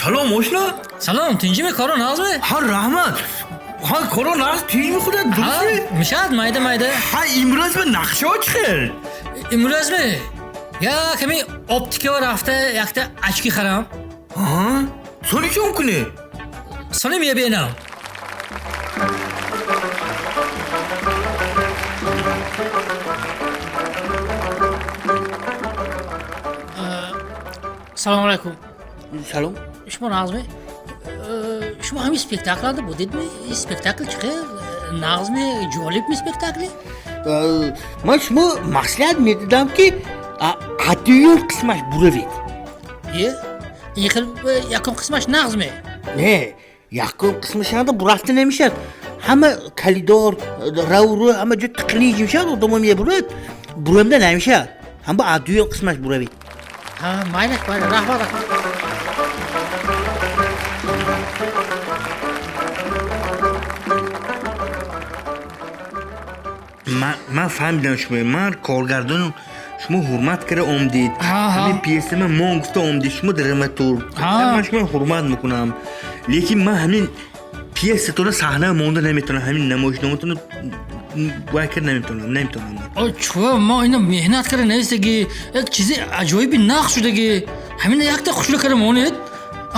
Салом ошно. Салом, тинҷими коро нағзми? Ҳа, раҳмат. Ҳа, коро нағз, тинҷми худат, дурустми? Мешавад, майда майда. Ҳа, имрӯз ба нақшаҳо чӣ хел? Имрӯзми? Як ҳамин оптикава рафта якта очки харам. Ҳа? Сони чӣ кунӣ? Сони мебинам. Салому алайкум. Салом. Шумо нағзми? Шумо ҳамин спектакланда будедми? Спектакл чӣ хел? Нағзми? Ҷолибми спектакли? Ман шумо маслиҳат медодам, ки дуюм қисмаш буравед. Е, ин хел якум қисмаш нағзме? Не, якум қисмашанда бурафта намешавад. Ҳама калидор, раврӯ, ҳама ҷо тиқилиҷ мешавад, одамо мебурад, бурамда намешавад. Ҳама дуюм қисмаш буравед. Ҳа, майлаш, майла, раҳмат, раҳмат. Ман фаҳмидам шумо, ман коргардон, шумо ҳурмат карда омдед. Ҳамин пьесама мон гуфта омдед, шумо драматург. Ман шумо ҳурмат мекунам. Лекин ман ҳамин пьесатона саҳна монда наметавонам, ҳамин намоишноматона вай карда наметавонам, наметавонам. Чӯ, мо ина меҳнат карда навистаги, як чизи аҷоиби нақш шудаги. Ҳамина якта хушрӯ карда монед.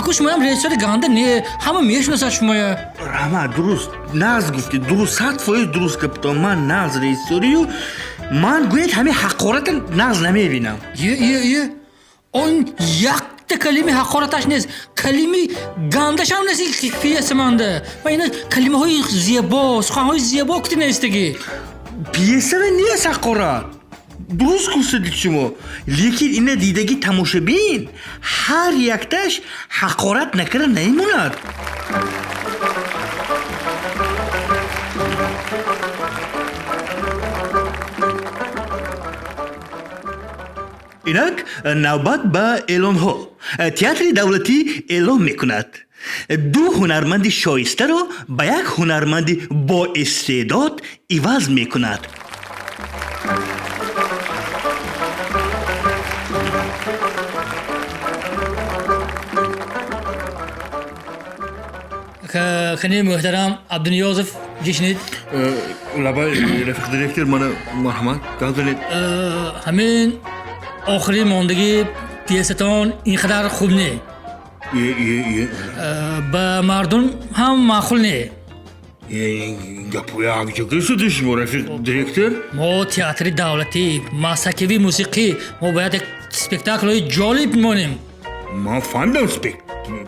Аку шумоям режиссёри ганда не, ҳама мешиносад шумоя. Раҳмат, дуруст, нағз гуфтӣ, дуруст, 100% дуруст гуфтам. Ман нағз режиссёрию, ман гӯяд ҳамин ҳақората нағз намебинам. Е, е, е, он якта калими ҳақораташ нест, калими гандашам нест пьеса манда. Ман ина калимаҳои зебо, суханҳои зебо кути навистагӣ. Пьесава нест ҳақорат. Дуруст гуфтадед шумо, лекин ина дидаги тамошобин ҳар якташ ҳақорат накарда намемонад. Инак навбат ба эълонҳо. Театри давлатӣ эълон мекунад: ду ҳунарманди шоистаро ба як ҳунарманди боистеъдод иваз мекунад. Хани муҳтарам Абдуниёзов, ҷишнид. Лабай, рафиқ директор, мана марҳамат, гап занед. Ҳамин охири мондагии пьесатон ин қадар хуб не. Е, е, е. Ба мардум ҳам маъқул не. Гапо якҷо гирифтади шумо, рафиқ директор? Мо театри давлатӣ, мазҳакавии мусиқӣ, мо бояд як спектаклҳои ҷолиб монем. Ман фаҳмидам,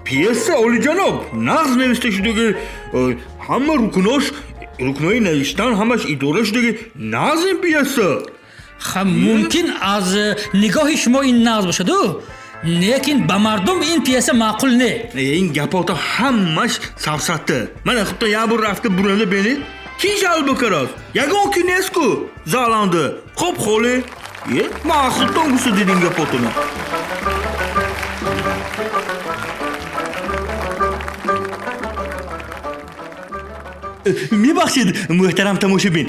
пьеса олиҷаноб нағз нависта шудаги, ҳама рукнош, рукнои навиштан ҳамаш идора шудаги, нағз ин пьеса. Ха, мумкин аз нигоҳи шумо ин нағз бошаду, лекин ба мардум ин пьеса маъқул не. Ин гапото ҳамаш сафсата. Мана худто як бор рафта буранда бинед, кӣ жалба кард? Ягон ки нест-ку заланда, хоп холӣ. Е, ман худтон гуфта дидим гапотона. Мебахшед, муҳтарам тамошобин,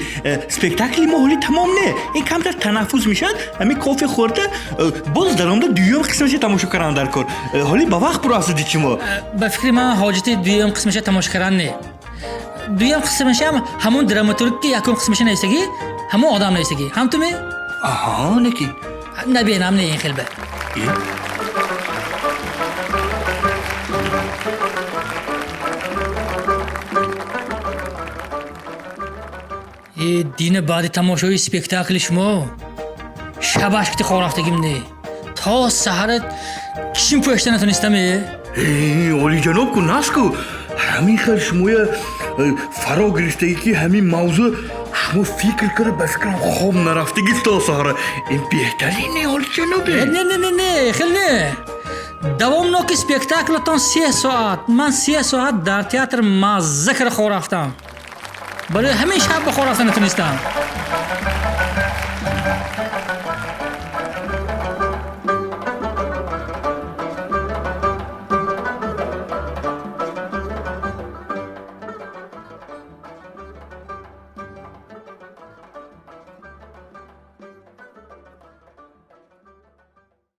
спектакли мо ҳоли тамом не, ин камтар танаффус мешавад, ҳамин кофе хӯрда боз даромада дуюм қисмаша тамошо кардан дар кор. Ҳоли ба вақт бурафтадид шумо. Ба фикри ман ҳоҷати дуюм қисмаша тамошо кардан не. Дуюм қисмашам ҳамон драматург ки якум қисмаша навистагӣ, ҳамон одам навистагӣ. Ҳам ту ме? Аҳа, неки. Набинам не ин хел ба. Е, дина баъди тамошои спектакли шумо шабаш кити хор рафтагим не. То саҳара чишм пӯшта натонистам е. Олиҷаноб ку наску. Ҳамин хел шумоя фаро гирифтагӣ, ки ҳамин мавзӯъ шумо фикр карда, ба фикрам хоб нарафтагӣ то саҳара. Ин беҳтарине, олиҷанобе. Не, не, не, не, хел не. Давомноки спектаклатон 3 соат. Ман 3 соат дар театр мазза карда хор рафтам. Барои ҳамин шаб ба хор рафта натонистам.